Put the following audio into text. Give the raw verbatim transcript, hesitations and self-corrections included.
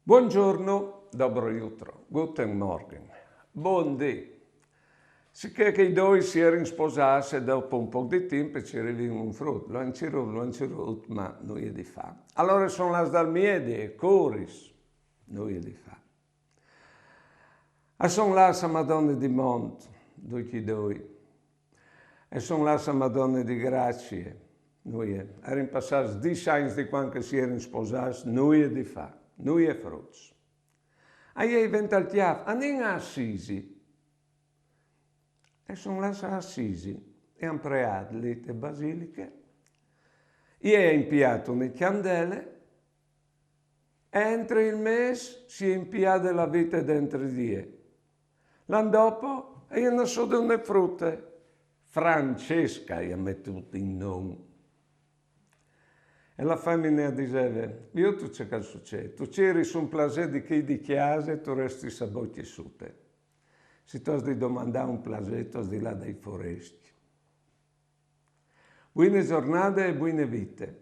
Buongiorno, dobro jutro, guten Morgen, bundì. Sicché che i doi si erin sposâts e dopo un pôc di timp ci rivìn un frut, lu àn cirût, lu àn cirût, ma nuie di fâ. Alore a son lâts dal miedi e curis, nuie di fâ. A son lâts a Madone di Mont, ducj i doi. E son lâts a Madone di Gracie, nuie. A erin passâts dîs agns di cuant che si erin sposâts, nuie di fâ, nuie fruts. A jei ven tal cjâf: anìn a Assisi. E son lâts a Assisi e a àn preât li te basiliche, e a àn impiât une cjandele, e entri il mês si è impiade la vite dentri di jê. L'an dopo e je nassude une frute, Francesca i à metût in non. E la femine a diseve: viodistu ce che al sucêt, tu ciris un plasê di chei di cjase e tu restis a bocje sute. Se tu âs di domandâ un plasê, tu âs di lâ dai forescj. Buine zornade e buine vite.